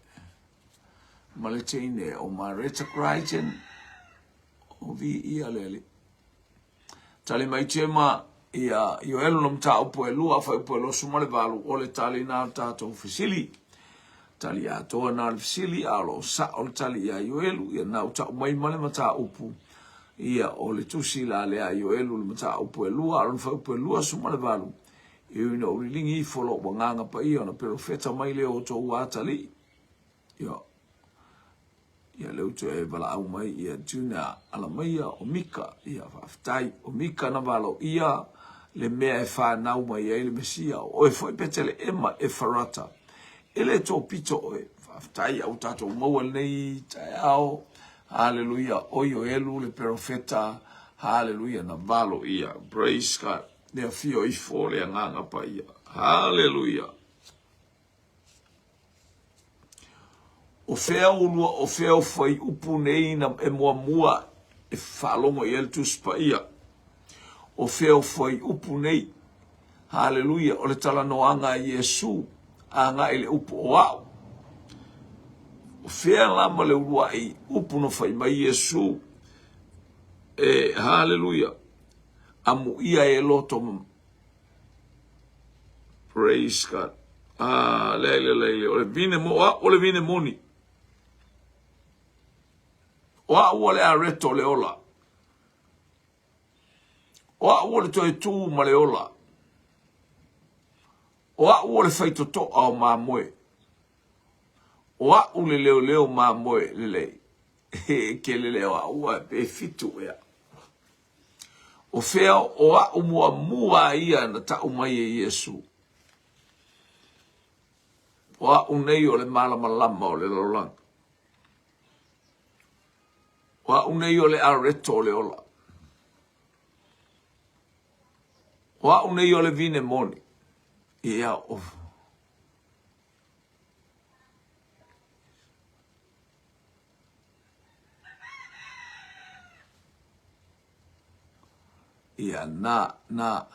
ma le teine o Mareta Crichton, o vi ia le alii. Tali mai Chema, ia Ioelu na mataupu e lua, fuaiupu e 28, o le tali na o tatou fesili. Tali atoa na o le fesili, a o lo o sao le tali ia Ioelu, ia na u tau mai ma le mataupu, ia o le tusi la lea a Ioelu le mataupu e lua, a lona fuaiupu e 28, e ui ina ou liligi ifo lou agaga paia ona perofeta mai lea o outou atalii. Ia, ia lea ua toe valaau mai ia Junior Alamaia o Mika, ia faafetai, o Mika na valoia le mea e fanau mai ai le Mesia, o oe foi Peteleema Efarata, e le topito oe, faafetai a ua tatou maua lenei taeao, haleluia, o Ioelu le perofeta, haleluia, na valoia, praise God, le afio ifo o le Agaga Paia, haleluia. O fea ulua, o fea o fuaiupu nei na e muamua e faalogo i ai le Tusi Paia? O fea o fuaiupu nei? Haleluia, o le talanoaga a Iesu agai i le upu o au. O fea la ma le uluai upu na fai mai Iesu? E, haleluia, amuia e loto Praise God. Ah, le le le le, o le vine mo, ah, o le vine moni. O a'u o le areto o le ola. O a'u o le toe tū ma le ola. O a'u o le faitotoa o mamoe. O a'u le leoleo mamoe lelei. E kele le o a'u ae pe fitu ea. O fea o a'u muamua ia na ta'u mai e Iesu. O a'u nei o le malamalama o le lalolagi. O a'u nei o le areto o le ola. O a'u nei o le vine moni. Ia, o... Ia, na, na.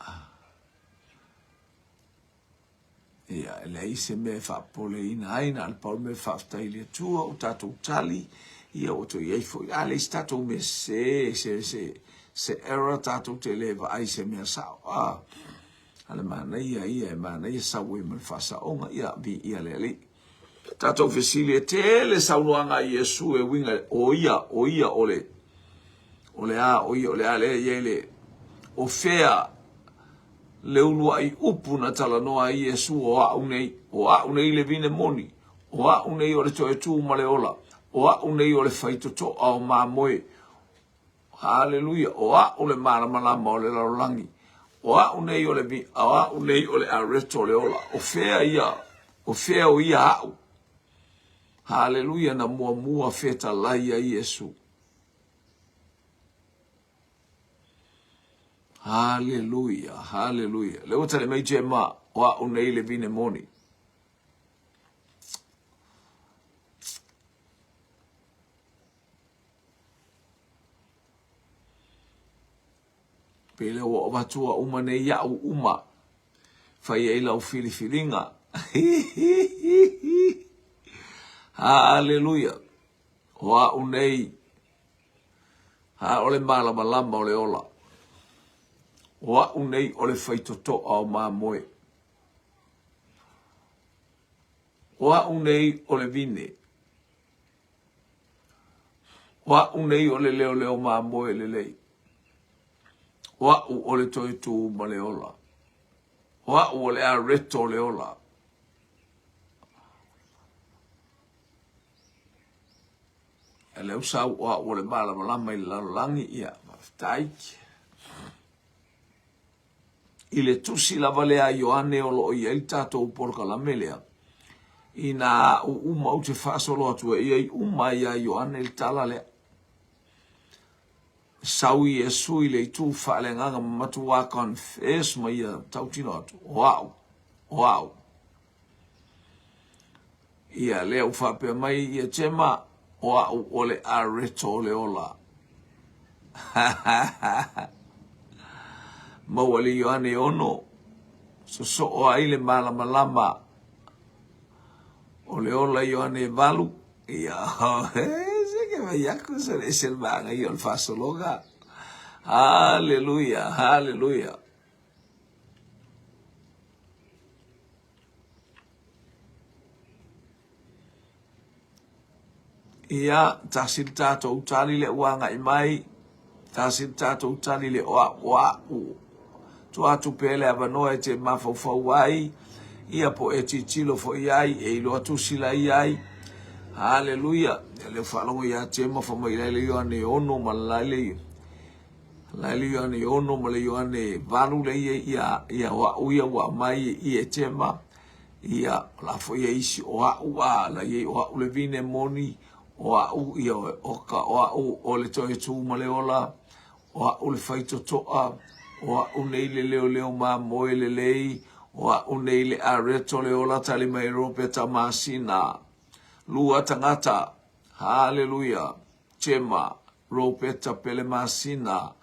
Ia, e leai se mea e faapopoleina ai, na o le pau le mea e faafetai i le Atua, ua tatou tali, ia ua toe i ai foi, a leai se tatou mea sese, se, se, se error tatou te le vaai i se mea sao. A, a le manaia ia, e manaia sau ai ma le faasaoga, ia, viia le Alii. Tatou fesili, e tele saunoaga a Iesu e uiga, o ia, o ia o le, o le a, o ia o le a, lea e i ai le, o fea le uluai upu na talanoa ai Iesu, o a'u nei, o a'u nei le vine moni, o a'u nei o le toe tū ma le ola, o a'u nei o le faitotoa o mamoe, Haleluia, o a'u le malamalama o le lalolagi, o a'u nei o le, o a'u nei o le areto o le ola, o fea ia, o fea o ia a'u? Haleluia, na muamua fetalai ai Iesu. Haleluia, haleluia. Le ua tali mai Jema, o a'u nei le vine moni. Pe lea ua avatua uma nei ia'u uma, fai ai lau filifiliga. Haleluia. O a'u nei, a o le malamalama o le ola. O a'u nei o le faitotoa o mamoe. O a'u nei o le vine. O a'u nei o le leoleo mamoe lelei. O a'u o le toe tū ma le ola. O a'u o le areto o le ola. E leu sau o a'u o le malamalama i le lalolagi, ia, faafetai. I le tusi lava lea a Ioane o lo o i ai le tatou polokalame lea, inā a'u uma ou te faasolo atu ai ai uma iā Ioane le tala lea. Sau Iesu i le itu faaleagaga ma matuā confess ma ia tautino atu, o a'u, o a'u. Ia, lea ua faapea mai ia Gemma, o a'u o le areto o le ola. Maua le Ioane ono, sosoo ai le malamalama o le ola Ioane 8. Ia, se ke mai aku se le ese le maga ia o le faasologa. Haleluia, haleluia. Ia, tasi le tatou tali le ua agai mai, tasi le tatou tali le o a'u, o a'u. Tua atu pea le avanoa e te mafaufau ai, ia po e tilotilo foi ai, e iloa tusi la i ai. Haleluia. Ia lea faalogo ia Jema fa mai lai le Ioane 6 ma lai le lai le Ioane 6 ma le Ioane 8 le ia ia ia o a'u ia ua mai i e Jema. Ia, o la foi e isi o a'u a, la i ai o a'u le vine moni, o a'u ia o ka o a'u o le toe tū ma le ola, o a'u le faitotoa, o a'u nei le leoleo mamoe lelei, o a'u nei le areto le ola tali mai Ropeta Masina. Lua tagata. Haleluia. Jema, Ropeta Pelemasina,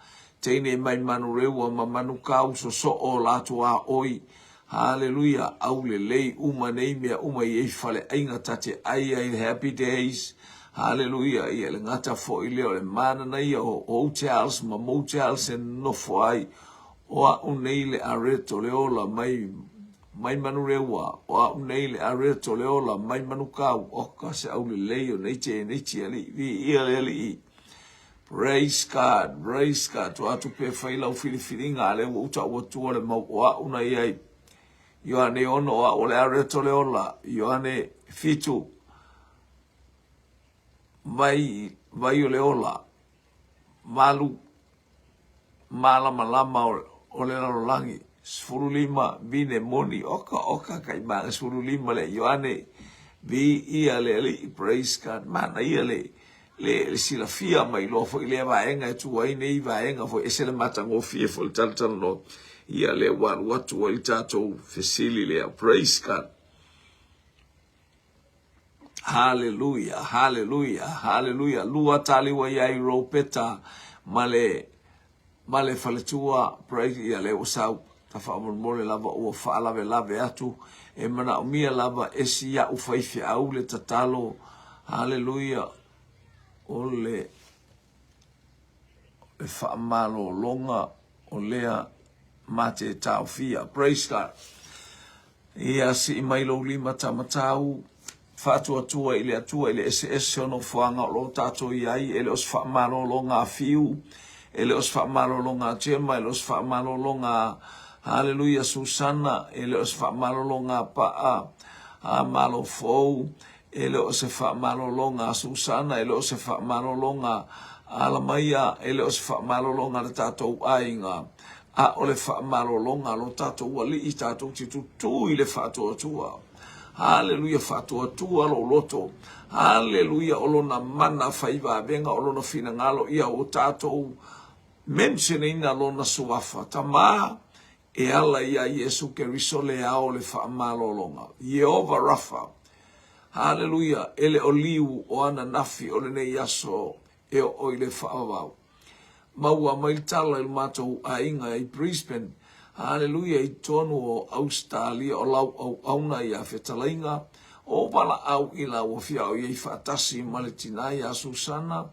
teine mai Manurewa ma Manukau sosoo o latou a oi. Haleluia, aulelei uma nei mea uma i ei faleaiga ta te ai ai happy days. Haleluia, ia le gata foi lea o le manana ia o hotels ma motels e nofo ai. O a'u nei le areto le ola mai mai Manurewa, o a'u nei le areto le ola mai Manukau, oka se aulelei o nei te nei te alii, viia le alii. Praise God, praise God. Tua atu pe fai lau filifiliga a lea ua ou tau atua le mau o au na i ai. Ioane 6 o au o le areto le ola. Ioane 7 vai, vai o le ola. Malu malamalama o le lalolagi. 15 vine moni oka oka kai maga 15 le Ioane vi ia le alii praise God mana ia le le silafia ma iloa foi lea vaega e tu ai nei vaega foi ese le matagofie foi le talatalanoa ia lea ua alu atu ai le tatou fesili lea praise God Haleluia, haleluia, haleluia. Lua taliua iai Ropeta ma le ma le faletua praise ia le ua sau ta faamolemole lava ua faalavelave atu e manaomia lava e si au faifeau le tatalo haleluia o le le faamalologa o lea ma te taofia. Praise God. Ia sii mai lou lima tamatau, faatuatua i le Atua i le eseese o nofoaga o lo o tatou i ai, e le o se faamalologa a Fiu, e le o se faamalologa a Jema, e le o se faamalologa a Haleluia Susana, e le o se faamalologa a Paa, a Malofou, E le o se faamalologa a Susana, e le o se faamalologa a Alamaia, e le o se faamalologa a le tatou aiga, a o le faamalologa a lo tatou Alii tatou te tutū i le faatuatua. Haleluia, faatuatua lou loto. Haleluia, o lona mana fai vavega, o lona finagalo ia ua tatou mention-ina lona suafa. Tama, e ala iā Iesu Keriso le ao o le faamalologa. Ieova Rafa. Haleluia! E le o liu o ananafi o lenei aso e oo i le faavavau. Maua mai le tala i lo matou aiga i Brisbane. Haleluia! I totonu o Ausetalia o lau auauna iā Fetalaiga o valaau i la ua fiao i ai faatasi ma le tina iā Susana.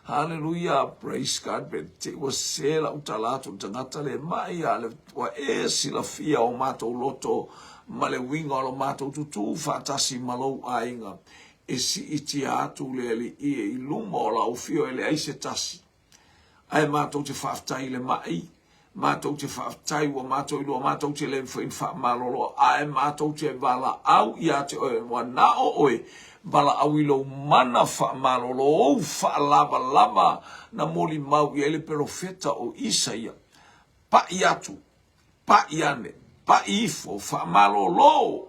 Haleluia! Praise God! Pe te ua sese lau tala atu i le tagata le mai a le ua e silafia o matou loto ma le uiga o lo matou tutū faatasi ma lou aiga e siitia atu le Alii e i luma o lau afio e leai se tasi. Ae matou te faafetai i le ma'i, matou te faafetai ua matou iloa matou te le mafai ona faamalolo, ae matou te valaau ia te oe, ua na o oe, valaau i lou mana faamalolo, ou faalavalava na molimau i ai le perofeta o Isaia, pa'i atu, pa'i ane, pa'i ifo, faamalolo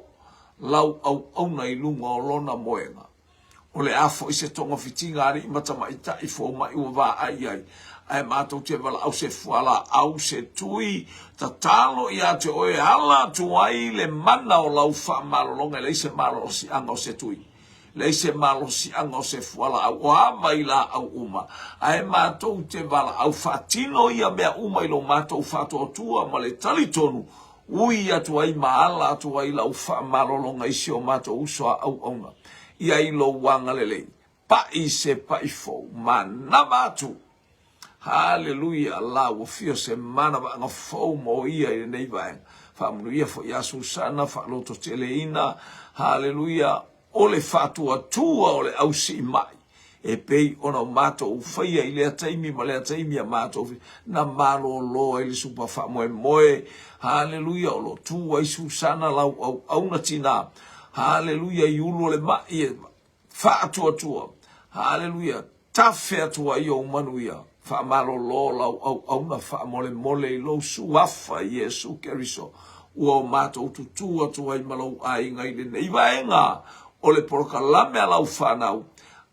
lau auauna i luga o lona moega. O le a foi se togafitiga alii ma tamaitai fomai ua vaai i ai, ae matou te valaau se fualaau, se tui, tatalo ia te oe e ala atu ai le mana o lau faamalologa e leai se malosiaga o se tui, leai se malosiaga o se fualaau, o a vailaau uma, ae matou te valaau faatino ia mea uma i lo matou faatuatua ma le talitonu Ui atu ai ma ala atu ai lau faamalologa i si o matou uso a auauna, ia i lou agalelei, paʻi se paʻi fou, manava atu! Haleluia! La ua fia se manavaaga fou mo ia i lenei vaega. Faamanuia foi ia Susana, faalototeleina, haleluia, o le faatuatua o le ausiimai e pei ona o matou faia i lea taimi ma lea taimi a matou na malolo ai le supa faamoemoe. Haleluia, o lo o tu ai Susana lau auauna tina. Haleluia, i ulu o le mai e faatuatua. Haleluia, tafe atu ai ou manuia. Faamalolo lau auauna faamolemole i lou suafa Iesu Keriso, ua o matou tutū atu ai ma lou aiga i lenei vaega o le polokalame a lau fanau,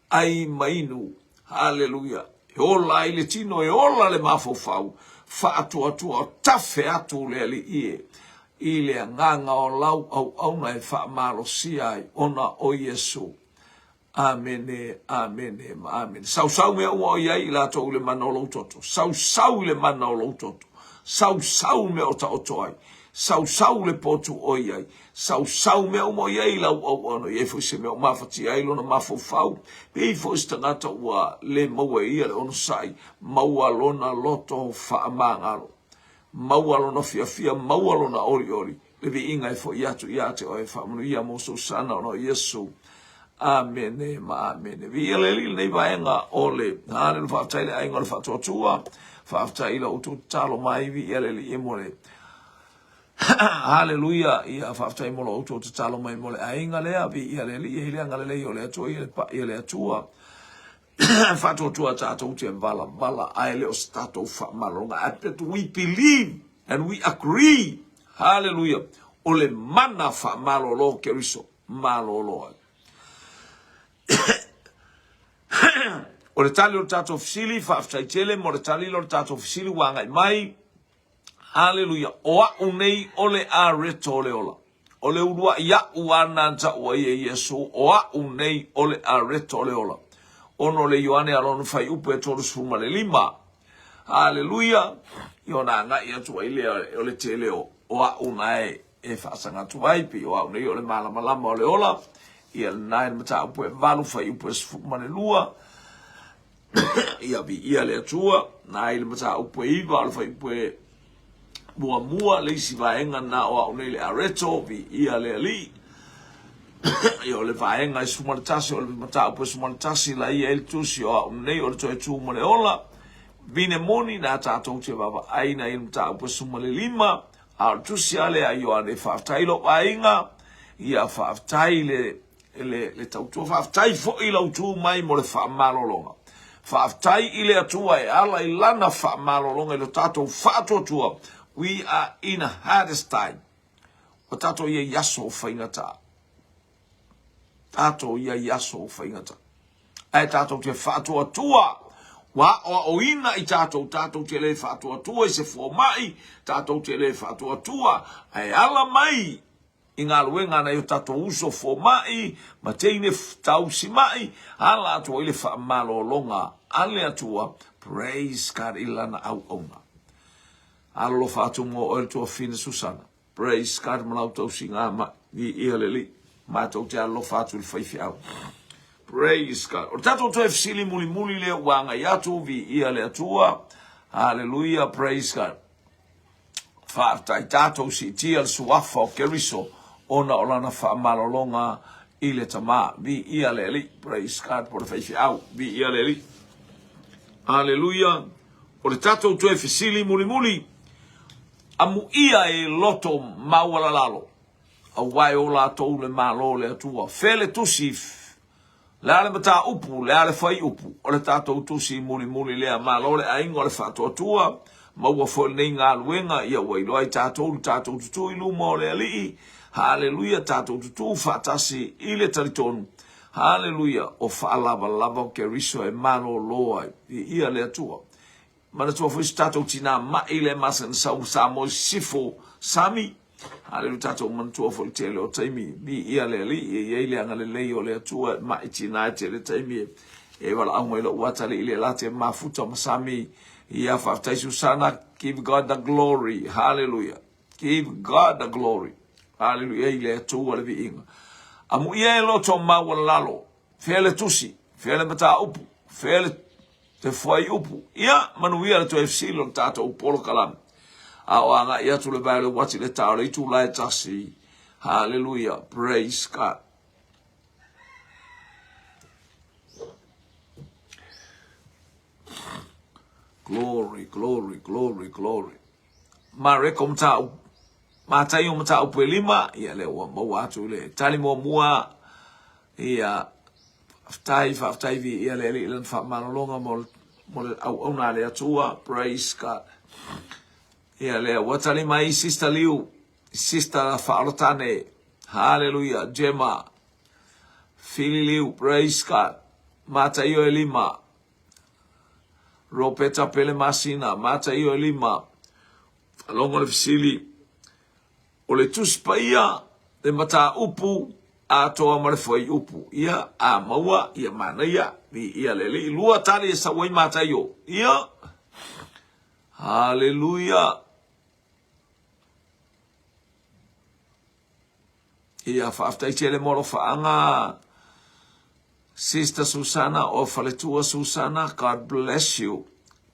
ai ma inu. Haleluia! E ola ai le tino, e ola le mafaufau, faatuatua o tafe atu le Alii e i le agaga o lau auauna e faamalosia ai ona o Iesu. Amene, amene ma amene. Sausau mea uma o i ai i latou i le mana o lou toto. Sausau i le mana o lou toto. Sausau mea o taoto ai. Sausau le potu o i ai. Sausau mea uma o i ai i lau auauna. I ai foi se mea o mafatia ai lona mafaufau. Pe i foi se tagata ua le maua e ia le onosai, maua lona loto faamagalo. Maua lona fiafia, maua lona olioli. Le viiga e foi atu ia te oe, faamanuia mo Susana ona o Iesu. Amene ma amene. Viia le Alii lenei vaega o le Haleluia. Faafetai le aiga o le Faatuatua. Faafetai i la outou tatalo mai. Viia le Alii mo le Haleluia. Ia faafetai mo lo outou tatalo mai mo le aiga lea. Viia le Alii i le agalelei o le Atua i le pa'i o le Atua. Faatuatua tatou te valavala ae le o se tatou faamalologa. But we believe and we agree. Haleluia. O le mana faamalolo o Keriso. Malolo ai. O le tali o le tatou fesili, faafetai tele mo le tali o le tatou fesili ua agai mai. Haleluia. O a'u nei o le areto o le ola. O le ulua'i a'u a na ta'u ai e Iesu, o a'u nei o le areto o le ola. Ono le Ioane a lona fuaiupu e 35. Haleluia. I ona agai atu ai lea o le tele o a'u na e e faasaga atu ai, pei o au nei o le malamalama o le ola, ia lena e le mataupu e 8 fuaiupu e 12, ia viia le Atua, na i le mataupu e 9 o le fuaiupu e muamua, le isi vaega na o au nei le areto, viia le Alii, ia o le vaega e 11 o le mataupu e 11 la ia e le tusi o au nei o le toe tu ma le ola, vine moni na tatou te vaavaai na i le mataupu e 15, A o le tusi a lea a Ioane, faafetai lou aiga, ia faafetai le, le, le tautua, faafetai foi lau tu mai mo le faamalologa. Faafetai i le Atua e ala i lana faamalologa i lo tatou faatuatua. We are in a hardest time. Ua tatou i ai aso o faigata. Tatou i ai aso o faigata. Ae tatou te faatuatua, ua aoaoina i tatou, tatou te le faatuatua i se fomai, tatou te le faatuatua, ae ala mai i galuega a nai o tatou uso fomai ma teine tausimai, ala atu ai le faamalologa a le Atua, praise God, i lana auauna. Alolofa atu mo oe le tuafafine Susana. Praise God ma lau tausiga ma viia le Alii. Matou te alofa atu i le faifeau. Praise God. O le tatou toe fesili mulimuli lea ua agai atu, viia le Atua. Hallelujah, praise God. Faafetai tatou siitia le suafa o Keriso ona o lana faamalologa i le Tama. Viia le Alii. Praise God po le faifeau. Viia le Alii. Hallelujah. O le tatou toe fesili mulimuli, Amuia e loto maualalalo, aua e o latou le Malo o le Atua. Fea le tusi, le a le mataupu, le a le fuaiupu, o le tatou tusi mulimuli lea. Malo le aiga o le faatuatua, maua foi lenei galuega, ia ua iloa ai tatou le tatou tutū i luma o le Alii. Haleluia, tatou tutū faatasi i le talitonu. Haleluia, o faalavalava o Keriso e malōlō ai. Viia le Atua. Manatua foi so tatou tinā ma'i lea masani sau Samoa i sisifo Sami. Haleluia tatou manatua foi tele o taimi viia le Alii e i ai le agalelei o le Atua e ma'i tinā e tele taimi e e valaau mai lou atalii lea la te mafuta ma Sami. Ia faafetai Susana give God the glory. Haleluia. Give God the glory. Haleluia i le Atua le viiga. Amuia e loto maualalo. Fea le tusi, fea le mataupu, fea le te fuaiupu. Ia, manuia le toe fesili o le tatou polokalame. A o agai atu le vae o le uati le tā o le itula e tasi. Hallelujah. Praise God. Glory, glory, glory, glory. Mareko mataupu. Mataio mataupu e lima, ia lea ua maua atu le tali muamua, ia faafetai, faafetai viia le Alii i lana faamalologa mo le, mo le auauna a le Atua, praise God. Ia lea ua tali mai Sister Liu, Sister Faaolatane, hallelujah, Gemma, Fili Liu, praise God. Mataio e lima, Ropeta Pele Masina, Mataio e lima, Faalogo le fesili, O le Tusi Paia, le mataupu atoa ma le fuaiupu. Ia, a maua, ia manaia, viia le Alii. Lua tali e sau ai Mataio. Ia, Haleluia. Ia, faafetai tele mo alofaaga. Sister Susana o Faletua Susana, God bless you.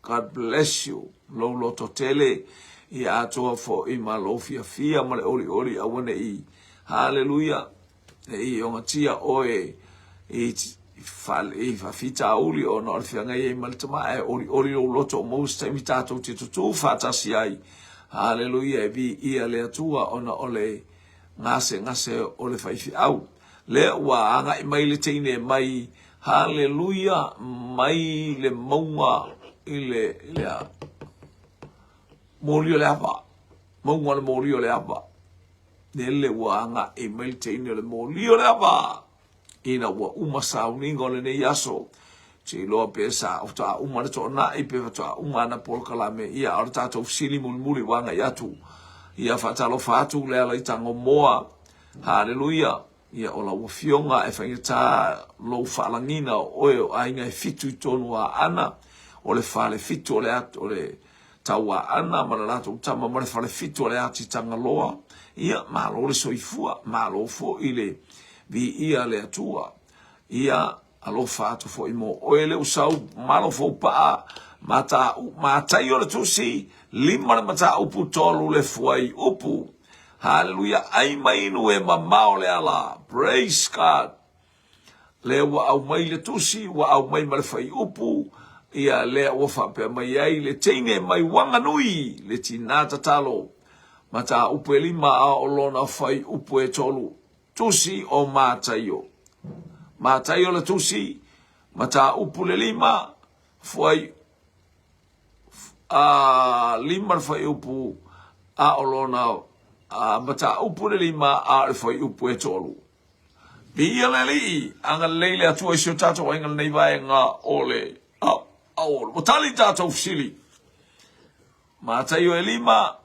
God bless you. Lou loto tele, ia atoa foi ma lou fiafia ma le olioli aua ne i. Hallelujah. Ne i ogatia oe. I i faafitauli ona o le feagai ai ma le tama, ae olioli lou loto o maua se taimi tatou te tutū faatasi ai. Haleluia, e viia le Atua ona o le gasegase o le faifeau. Lea ua agai mai le teine mai, haleluia, mai le mauga i le, i le a, moli o le ava, mauga o le moli o le ava. Lele ua agai mai le teine o le moli o le ava. Ina ua uma sauniga o lenei aso, te iloa pe sa faatoa uma le toanai pe faatoa uma ana polokalame, ia a o le tatou fesili mulimuli ua agai atu. Ia faatalofa atu Leala i Tagomoa. Haleluia! Ia o lau afioga e faigata lou faalagiga o oe o aiga e fitu i tonu o Aana, o le falefitu o le o le Tauaana ma le latou tama ma le falefitu o le Ati Tagaloa. Ia, malo le soifua, malo foi le viia le Atua. Ia, alofa atu foi mo oe le usau malo foupaa matau Mataio le tusi lima le mataupu tolu le fuaiupu. Haleluia, ai ma inu e mamao le ala. Praise God. Lea ua aumai le tusi, ua aumai ma le fuaiupu, ia lea ua faapea mai ai le teine mai Wanganui, le tinā tatalo, mataupu e lima a o lona fuaiupu e tolu. Tusi o Mataio. Mataio le tusi, mataupu le lima, fuai, a, lima le fuaiupu, a o lona a, mataupu le lima, a o le fuaiupu e tolu. Viia le Alii, agalelei le Atua i si o tatou aiga lenei vaega o le aoaoalu. Ua tali tatou fesili. Mataio e lima.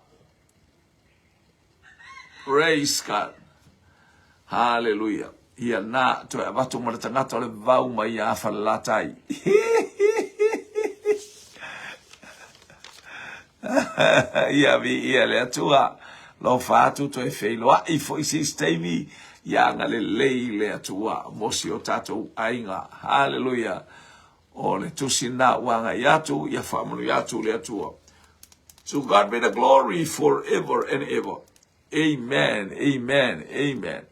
Praise God. Hallelujah. Ia na, toe avatu ma le tagata o le vau mai ia Falelatai. Ia viia le Atua. Lofa atu toe feiloai foi se isi taimi. Ia agalelei le Atua mo si o tatou aiga. Haleluia. O le tusi na ua agai atu, ia faamanuia atu le Atua. To God be the glory forever and ever. Amen, amen, amen.